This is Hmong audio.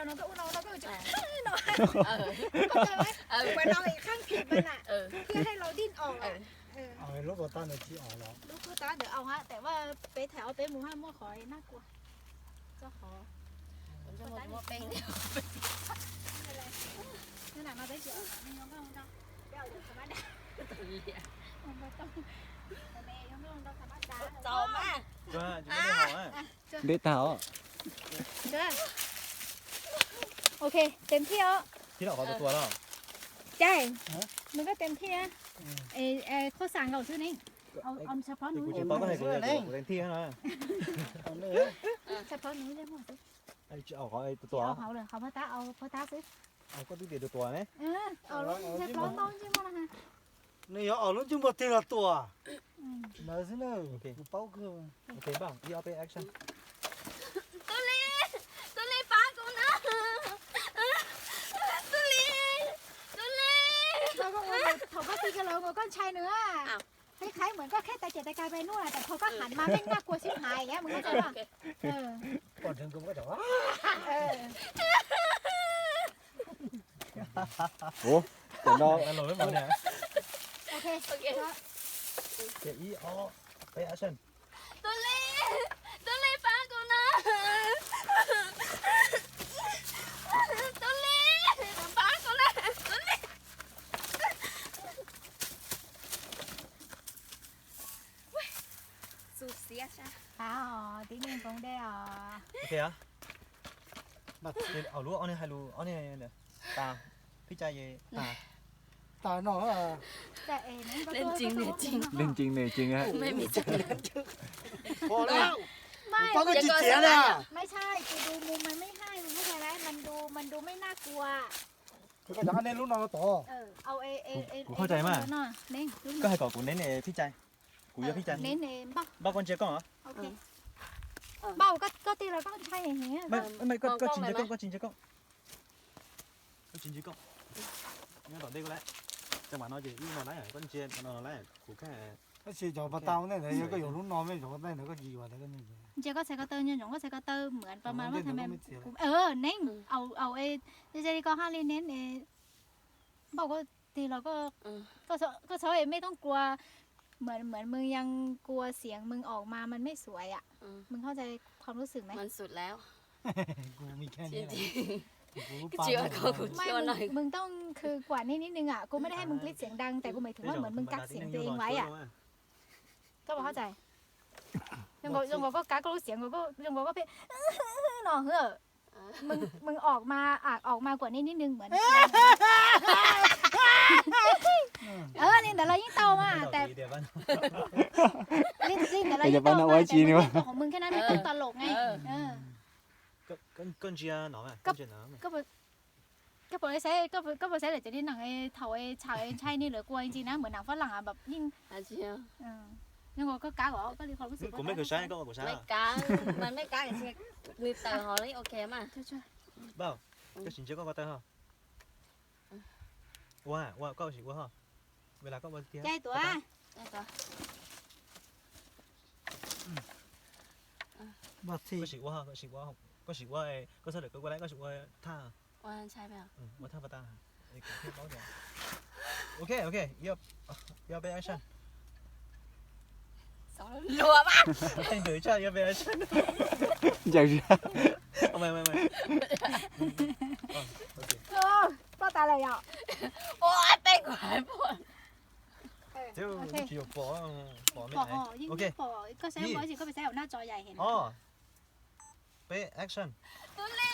no koj ua no no koj no, koj cai mas, ua no khaj phim mas na, thiaj hais los dij os. Lub kua tab ntawd tsis os los? Lub kua tab ntawd aus ha, tab sis peb thaij ob peb mus ha muaj qhov nag kua. Txoj qhov. Txaus mas. Deb tag os. Ok, tes thij os. Thij los qhov tua tua los? Cai, nws koj tes thij na. Qhov xav nkaus xwb ne. Kuv tsis paub koj hais kuv tes thij na. Qhov tua tua. Qhov tab, qhov tab xwb. Koj twb tias tua tua ne. Ntshai plaub ntau ntsej muag na. Nws yuav aus lub ntsej muag tig los tua. Ntawd xwb na, kuv paub kawg. Ok, npaj ib ob peb action. Tub Lis, Tub Lis pab kuv na. Tub Lis, Tub Lis. Thaum koj tig kiag los nkaus koj ntshai nws a. Qhib qhaib mas koj kheb tais ciam tais kais pes nub na, tab sis thaum koj heev mas meej nag kua sib hais li, mus koj tau. Ua, cov no. Ok, ib ob peb action. Tub Lis, Tub Lis pab kuv na. Tub Lis pab kuv na, Tub Lis. Xus xiab sab. Tib neeg koom dej os. Ok, lub ob niag hais lus ob niag tas, phib cai tas. Tas no. Leej tseem niam tseem. Leej tseem niam tseem. Pom koj tsis txiav li. ไม่ใช่ กูดูมุมมันไม่ให้ มึงเข้าใจไหม มันดู มันดูไม่น่ากลัว Koj cov nej lub no tod. Kuvเข้าใจมาก. Koj hais kom kuv neb ne phib cai. Kuv yog phib cai. Npaj koj ntsia koj. Npaj koj tig los koj ntshai heev. Koj tsis ntsia koj, koj tsis ntsia koj. Koj tsis ntsia koj. Nyob tom ntej koj lawm. Cov mam no ces ib no lawm, koj ntsia no lawm, kuv kab. Tab sis cov pas tau nej ntawd yog koj yuav lub no me cov pas tau ntawd koj tsis yuav tas. Ntsia koj txhais ko taw, ntsia ntsoov koj txhais ko taw, muam pas mas lub tha me. Neb au au e, ze li koj haj li neb e. Npaj koj tig los koj, koj txhob e mej toob kua, เหมือน เหมือน มึงยังกลัวเสียงมึงออกมา มันไม่สวยอะ มึงเข้าใจความรู้สึกไหม มันสุดแล้ว ไม่ มึง มึงต้องคือกว่านี้นิดนึงอะ กูไม่ได้ให้มึงกรี๊ดเสียงดัง แต่กูหมายถึงว่าเหมือนมึงกักเสียงตัวเองไว้อะ ก็พอเข้าใจ ยังบอกก็กักก็รู้เสียง ก็ยังบอกก็เพลง หน่อเหอะ มึง มึงออกมาอ่ะ ออกมากว่านี้นิดนึง เหมือน เออ เล่นแต่เรายิ่งโตมา แต่ เล่น เล่นแต่เรายิ่งโตมา แต่มึงเล่นตัวของมึงแค่นั้น ไม่ต้องตลกไง เออ ก็ ก็ ก็เชียร์หน่อย ก็ ก็เชียร์หน่อย ก็ ก็บอกเลยใช้ ก็ ก็บอกใช้เดี๋ยวจะได้หนังไอ้เถาไอ้ฉากไอ้ใช่นี่เหลือกลัวจริงๆนะ เหมือนหนังฝรั่งอ่ะ แบบยิ่ง เออ ยังไงก็กักเหรอ ก็เลยความรู้สึกว่า กูไม่เคยใช้ ก็กูใช้ ไม่กัก มันไม่กักจริงๆ มือเต๋อหอมเลย โอเคมา ช่วยๆ Bao, koj sim ntsia koj ko taw ho. Ua, ua, koj sim ua ho. Ua las koj ua tiag. Cai tuav. Koj sim ua ho, koj sim ua, koj sim ua, koj sawv daws koj ua lawm koj sim ua thaj. Ua thaj pas tas. Ok, ok, ib ob peb action. Luag mas. Teej ntawd tsam ib ob peb action. Ntsaws zia. Poj tas lawm yom. Ua peb kuv hais pom. Tsis yuav pom, pom me. Ok. Koj saib pom tsis koj pes saib hauv naj tso yais heev. Peb action. Tub Li,